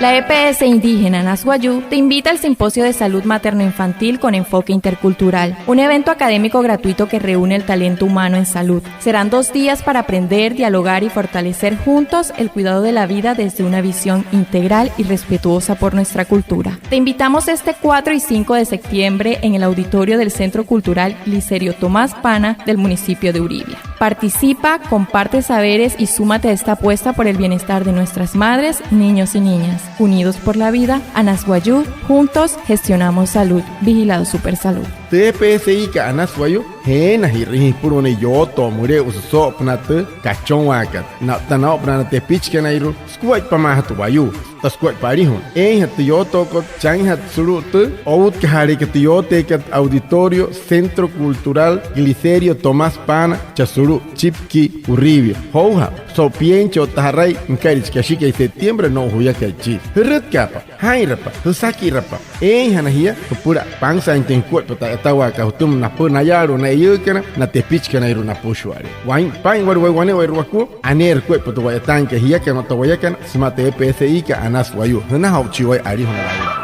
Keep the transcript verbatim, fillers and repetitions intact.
La E P S indígena Anas Wayuu te invita al Simposio de Salud Materno-Infantil con Enfoque Intercultural, un evento académico gratuito que reúne el talento humano en salud. Serán dos días para aprender, dialogar y fortalecer juntos el cuidado de la vida desde una visión integral y respetuosa por nuestra cultura. Te invitamos este cuatro y cinco de septiembre en el auditorio del Centro Cultural Glicerio Tomás Pana del municipio de Uribia. Participa, comparte saberes y súmate a esta apuesta por el bienestar de nuestras madres, niños y niñas. Unidos por la vida, Anas Wayuu, juntos gestionamos salud. Vigilado Supersalud. Tü E P S I kat Anas Wayuu, jeenajirü jia süpüla wane yootoo müle'usü soo'opünaa tü kachonwaakat. Na'tta noo'opünaa na tepichikanairua, sukuaippamaajatü wayuu, otta sukuaippa alijuna. Eeinjatü tü yootookot, chainjatü sulu'u tü outkajaaleekat tü yooteekat, Auditorio Centro Cultural Glicerio Tomás Pana, chaa sulu'u Chipki, Uribia. Joujaa so'u pienchi otta ja'rai nüka'lia chi kashikai septiembre, no'u juyakai chi. Jürütkaapa, jaa'inrapa, jüsakirapa. Eeinjana jia süpüla pansaainjatüin jukuaippa tü a'yatawaakat jütüma napüla nayaalu'u na eiyuukana, na tepichikanairua napüshua'ale. Waa'in paa'in wale wayuu wane'ewairua wakua, aneerü jukuaippa tü wa'yataainkai jiakana otta wayakana sümaa tü E P S I kat Anas Wayuu. Jünaja'uchi waya alijuna wayuu.